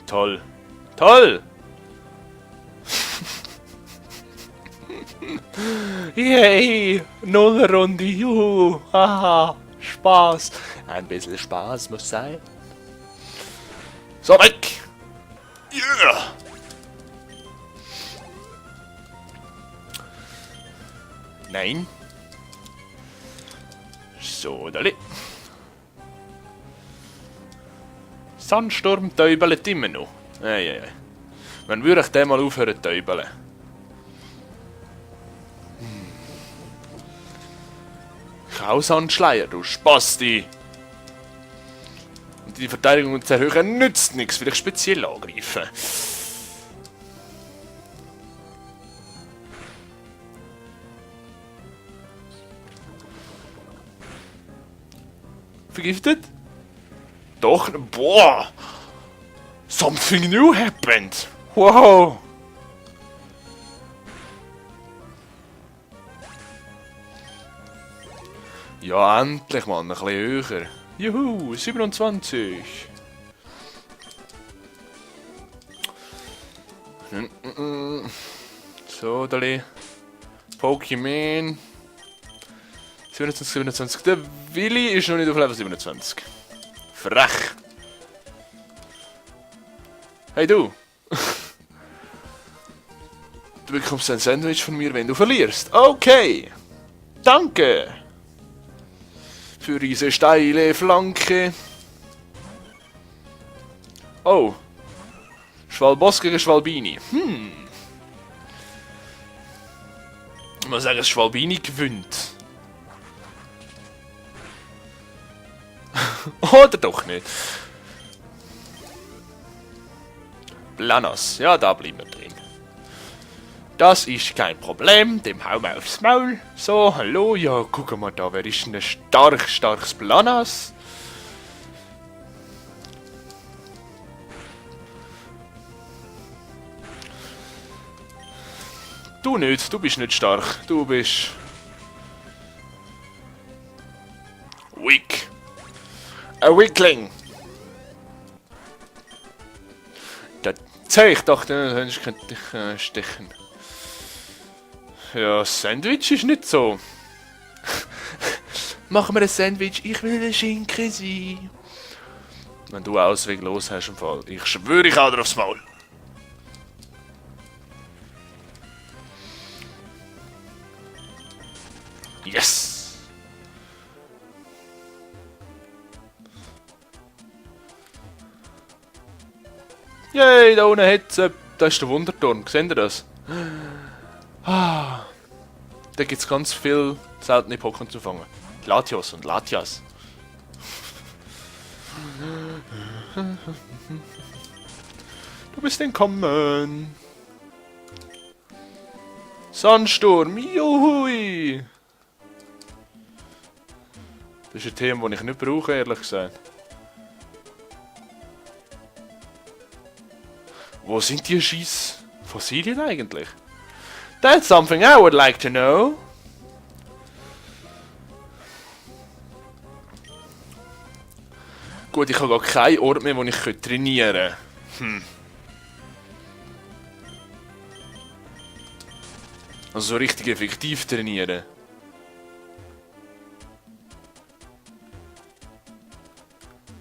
Toll. Toll! Yay! Nullrunde, juhu! Haha! Spaß! Ein bisschen Spaß muss sein. So, weg! Yeah! Nein. So, dali. Sandsturm täubelt immer noch. Ei. Wann würde ich den mal aufhören täubeln? Chaoshandschleier, du Spasti! Und die Verteidigung zu erhöhen nützt nichts, vielleicht speziell angreifen. Vergiftet? Doch, boah! Something new happened! Wow! Ja, endlich, Mann, ein bisschen höher. Juhu, 27. So, dali. Pokémon. 27. Der Willi ist noch nicht auf Level 27. Frech. Hey du. Du bekommst ein Sandwich von mir, wenn du verlierst. Okay. Danke. Für diese steile Flanke. Oh. Schwalboss gegen Schwalbini. Ich muss sagen, dass Schwalbini gewinnt. Oder doch nicht. Blanos. Ja, da bleiben wir drin. Das ist kein Problem. Dem hauen wir aufs Maul. So, hallo. Ja, guck mal da. Wer ist denn ein starkes Blanos? Du nicht. Du bist nicht stark. Du bist... weak. Ein Weakling. Da zeig ich doch, sonst könnte ich stechen. Ja, Sandwich ist nicht so. Machen wir ein Sandwich, ich will ein Schinken sein. Wenn du ausweglos hast im Fall. Ich schwöre, ich hau dir aufs Maul. Yes! Yay, da unten hat's... Da ist der Wunderturm, seht ihr das? Ah, da gibt's ganz viel seltene Pokémon zu fangen. Latios und Latias. Du bist entkommen. Sandsturm, juhui. Das ist ein Thema, das ich nicht brauche, ehrlich gesagt. Wo sind die scheiß Fossilien eigentlich? That's something I would like to know. Gut, ich habe gar keinen Ort mehr, wo ich trainieren könnte. Also so richtig effektiv trainieren.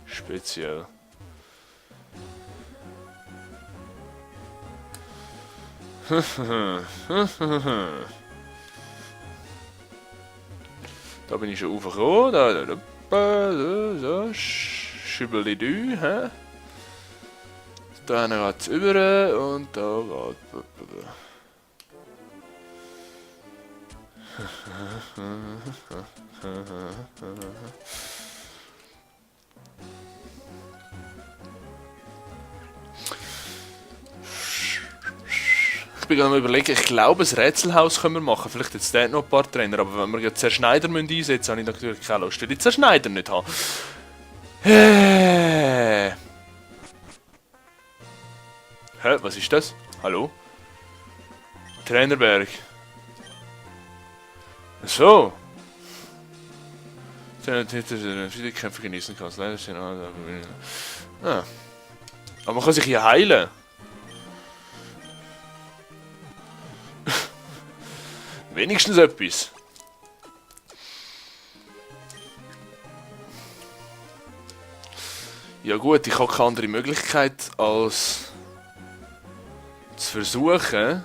Speziell. Da bin ich schon aufgekommen. So, Schübbeli-Dü, hä? Da geht's über und da geht... Ich bin gerade mal überlegen, ich glaube, ein Rätselhaus können wir machen. Vielleicht jetzt dort noch ein paar Trainer, aber wenn wir jetzt Zerschneider einsetzen müssen, habe ich natürlich keine Lust, weil ich Zerschneider nicht habe. Hä, was ist das? Hallo? Trainerberg. So. Viele Kämpfe genießen kannst. Leider sind alle. Ah. Aber man kann sich hier heilen. Wenigstens etwas. Ja gut, ich habe keine andere Möglichkeit als zu versuchen,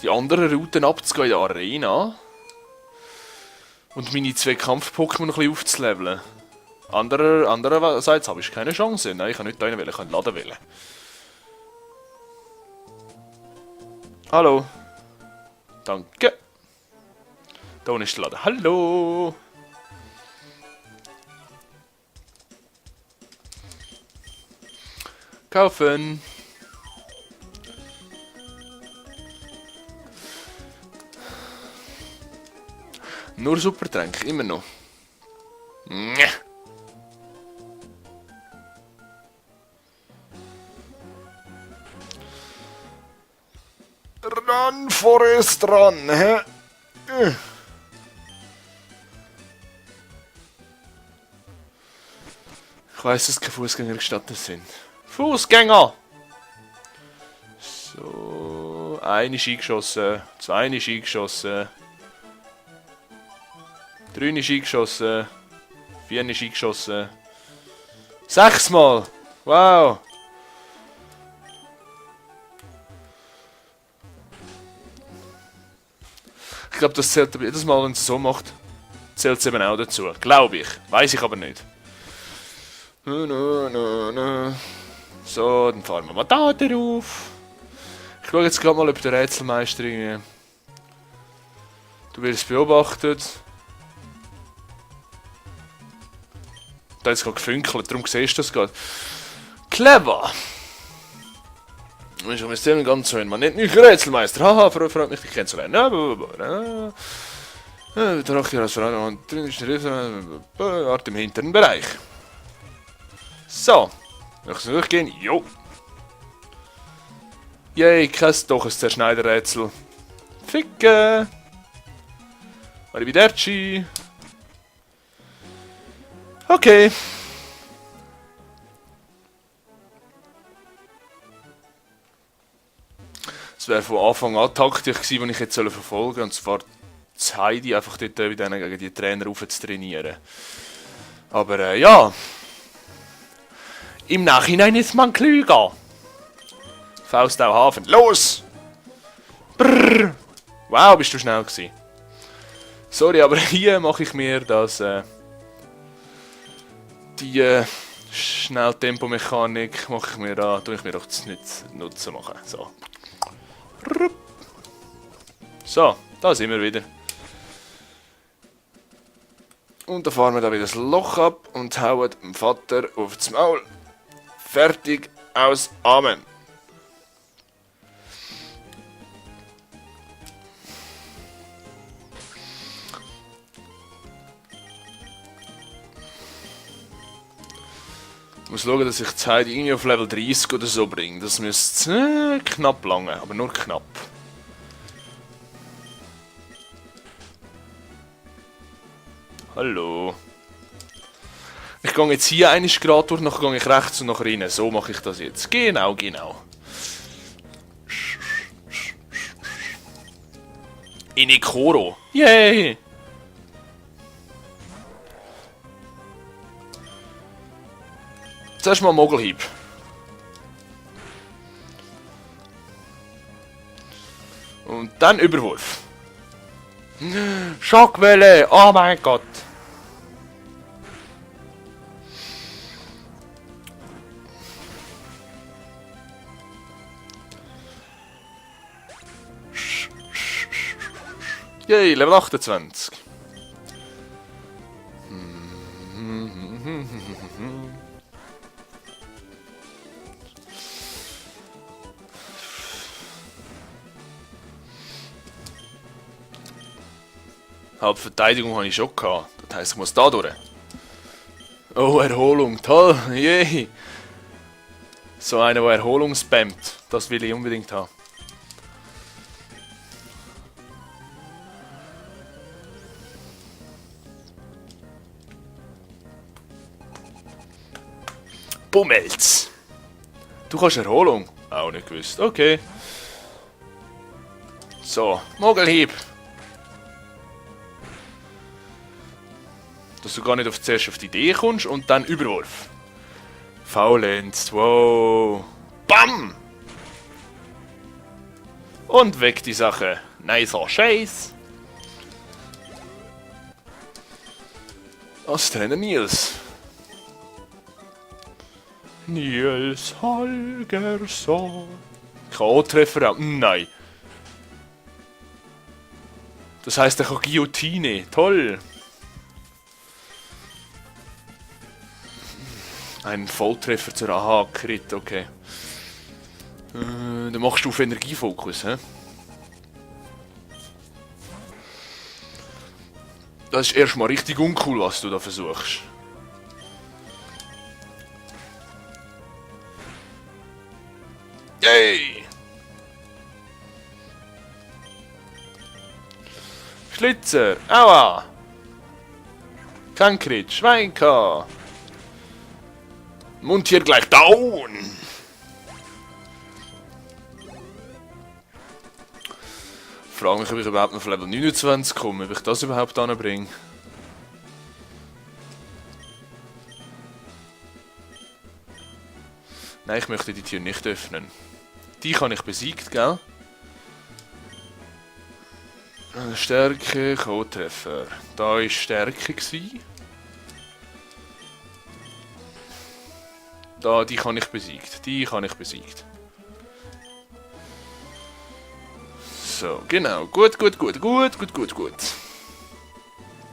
die anderen Routen abzugehen in der Arena und meine 2 Kampf-Pokémon noch ein bisschen aufzuleveln. Andererseits habe ich keine Chance. Nein, ich kann nicht da rein wählen, ich kann Laden wählen. Hallo. Danke. Da unten ist der Laden. Hallo. Kaufen. Nur Supertränke, immer noch. Nye. Run, Forest, run, hä? Ich weiss, dass keine Fußgänger gestattet sind. Fußgänger! So, eine ist eingeschossen, 2 ist eingeschossen, 3 ist eingeschossen, 4 ist eingeschossen, 6 Mal! Wow! Ich glaube, das zählt aber jedes Mal, wenn es so macht, zählt es eben auch dazu. Glaube ich. Weiß ich aber nicht. So, dann fahren wir mal da drauf. Ich schaue jetzt gerade mal, ob der Rätselmeister irgendwie... Du wirst beobachtet. Da hat es gerade gefunkelt, darum siehst du das gerade. Clever! Ich muss dem ganz so hin. Man nennt mich Rätselmeister. Haha, freut mich, dich kennenzulernen. Der Rocky als Frage und drin ist eine Art im hinteren Bereich. So. Möchtest du durchgehen? Jo. Yay, kein doch ein Zerschneiderrätsel. Ficke. Arrivederci. Okay. Das wäre von Anfang an Taktik gewesen, die ich jetzt verfolgen soll. Und zwar das Heidi einfach dort gegen die Trainer rauf zu trainieren. Aber ja. Im Nachhinein ist man klüger. Faustau Hafen. Los! Brrr. Wow, bist du schnell gewesen. Sorry, aber hier mache ich mir das... die Schnelltempomechanik mache ich mir da... Tue ich mir doch nicht nutzen machen. So. So, da sind wir wieder. Und dann fahren wir da wieder das Loch ab und hauen dem Vater auf das Maul. Fertig, aus, Amen. Ich muss schauen, dass ich die Zeit irgendwie auf Level 30 oder so bringe. Das müsste knapp lange, aber nur knapp. Hallo. Ich gehe jetzt hier einmal gerade durch, dann gehe ich rechts und nachher rein. So mache ich das jetzt. Genau, genau. Inikoro. Yay! Zuerst mal Mogelhieb. Und dann Überwurf. Schockwelle! Oh mein Gott! Yay, Level 28. Halbverteidigung habe ich schon gehabt. Das heisst, ich muss da durch. Oh, Erholung. Toll. Yay. So einer, der Erholung spammt. Das will ich unbedingt haben. Bummels. Du kannst Erholung. Auch nicht gewusst. Okay. So, Mogelhieb. Dass du gar nicht zuerst auf die Idee kommst und dann Überwurf. Faulenzt. Wow. Bam! Und weg die Sache. Nicer Scheiß. Als Trainer Nils. Nils Holgersson. K.O.-Treffer auch. Nein. Das heisst, er kann Guillotine. Toll. Ein Volltreffer zur Aha-Crit, okay. Dann machst du auf Energiefokus, hä? Das ist erstmal richtig uncool, was du da versuchst. Yay! Schlitzer, aua! Kein Crit, Schweinka! Mundtier gleich down! Ich frage mich, ob ich überhaupt noch auf Level 29 komme, ob ich das überhaupt anbringe. Nein, ich möchte die Tür nicht öffnen. Die kann ich besiegt, gell? Stärke, K.O.-Treffer. Da war Stärke. Da, die kann ich besiegt. Die kann ich besiegt. So, genau. Gut.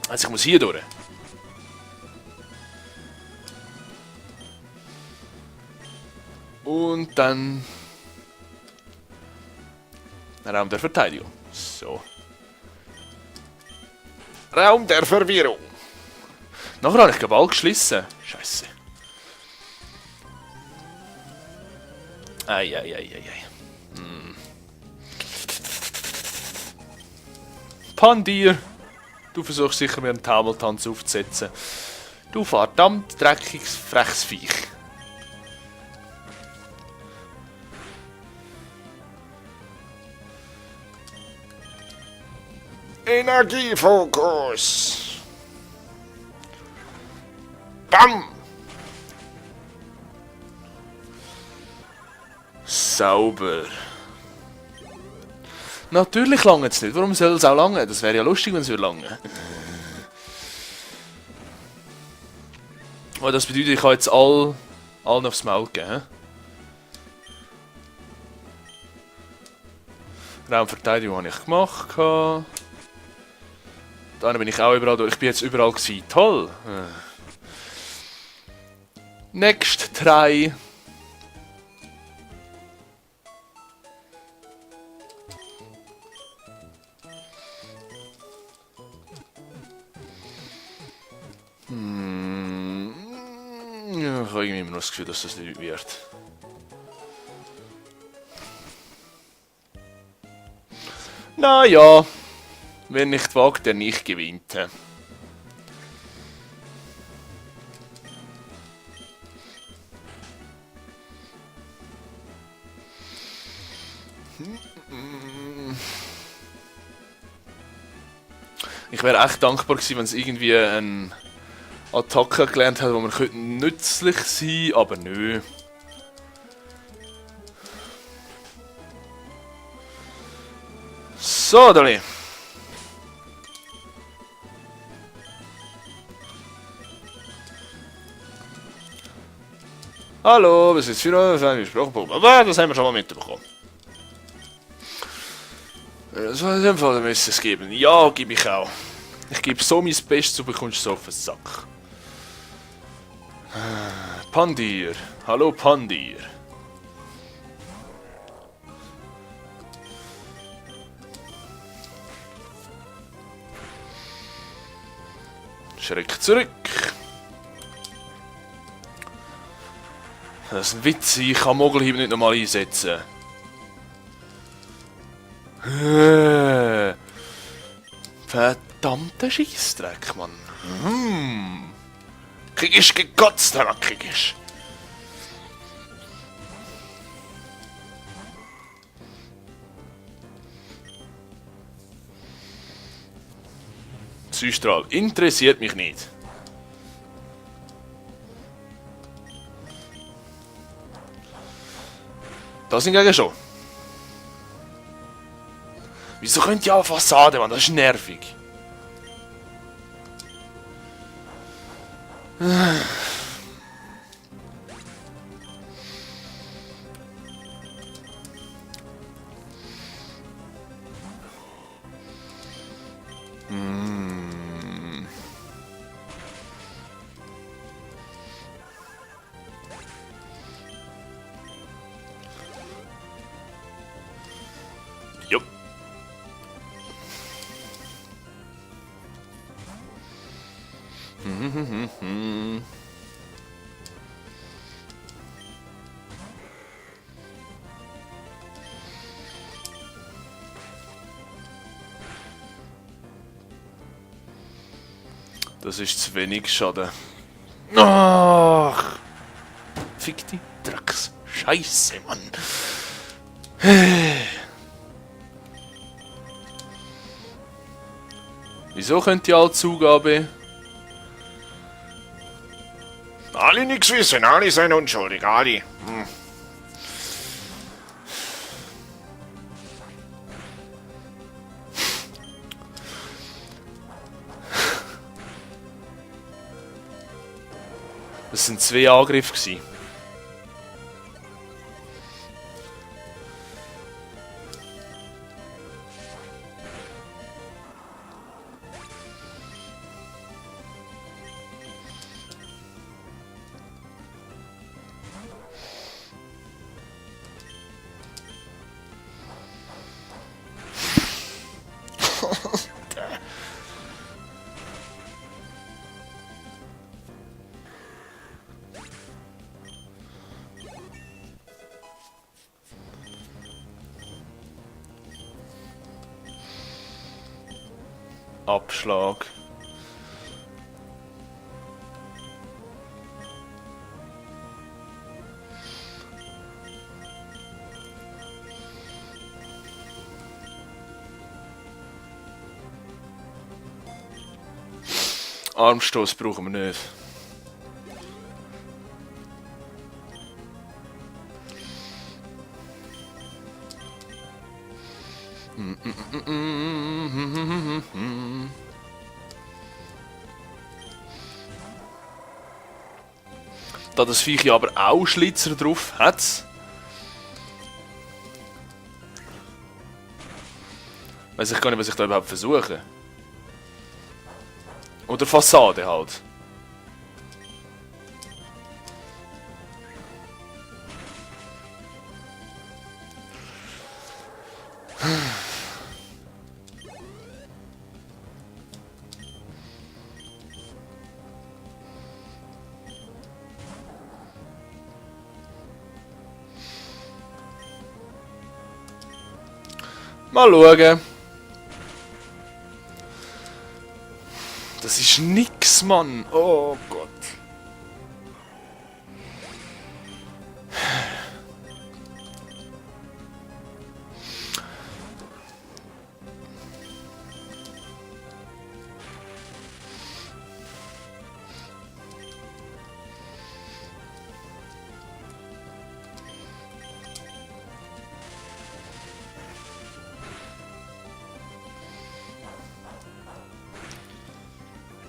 Also ich muss hier durch. Und dann... Raum der Verteidigung. So. Raum der Verwirrung. Nachher habe ich den Ball geschlissen. Scheiße. Ei. Pandir. Du versuchst sicher mir einen Taumeltanz aufzusetzen. Du verdammt dreckiges, freches Viech. Energiefokus. Bam. Sauber. Natürlich lange es nicht. Warum soll es auch lange? Das wäre ja lustig, wenn es lange. Aber das bedeutet, ich kann jetzt allen aufs Maul geben. Raumverteidigung habe ich gemacht. Dann bin ich auch überall durch. Ich bin jetzt überall gewesen. Toll. Next try. Ja, ich habe irgendwie immer noch das Gefühl, dass das nicht wird. Naja, wer nicht wagt, der nicht gewinnt. Ich wäre echt dankbar gewesen, wenn es irgendwie eine Attacke gelernt hat, wo man nützlich sein könnte, aber nö. So, Dolly. Hallo, was ist für eine Sprachprobe? Aber das haben wir schon mal mitbekommen. Das war in dem Fall, müsste es geben. Ja, gebe ich auch. Ich gebe so mein Bestes, du bekommst so auf den Sack. Pandir. Hallo, Pandir. Schreck zurück. Das ist ein Witz, ich kann Mogelhieb nicht nochmal einsetzen. Verdammter Scheissdreck, Mann. Krieg ich gekotzt, Herr Krieg ich. Züstrahl. Interessiert mich nicht. Das hingegen schon. Wieso könnt ihr auch Fassade, Mann? Das ist nervig. Jupp. Das ist zu wenig Schaden. Ach! Fick die Drecks. Scheiße, Mann. Wieso könnt ihr alle Zugabe? Alle nichts wissen, alle sind unschuldig, alle. Das sind 2 Angriffe gewesen. Abschlag. Armstoß brauchen wir nicht. Da das Viech aber auch Schlitzer drauf hat, weiß ich gar nicht, was ich da überhaupt versuche. Oder Fassade halt. Mal schauen. Das ist nix, Mann. Oh Gott.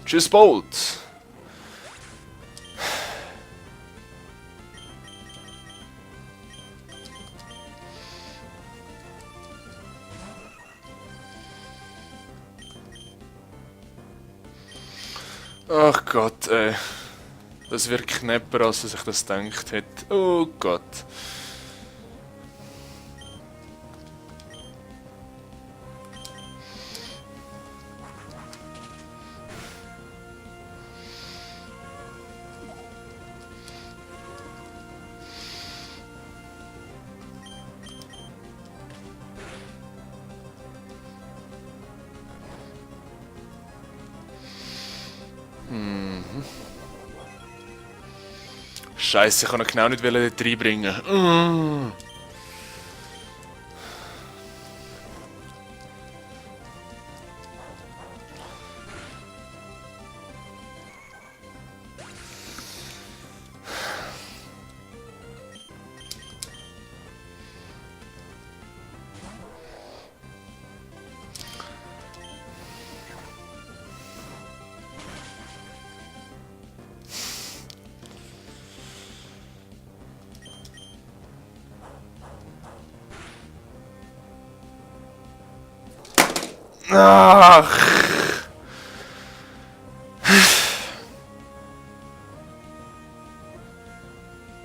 Tschüss, Bolt. Ach Gott, ey. Das wird knapper, als ich das gedacht hätte. Oh Gott. Scheiße, ich kann ihn genau nicht dort reinbringen. Ach.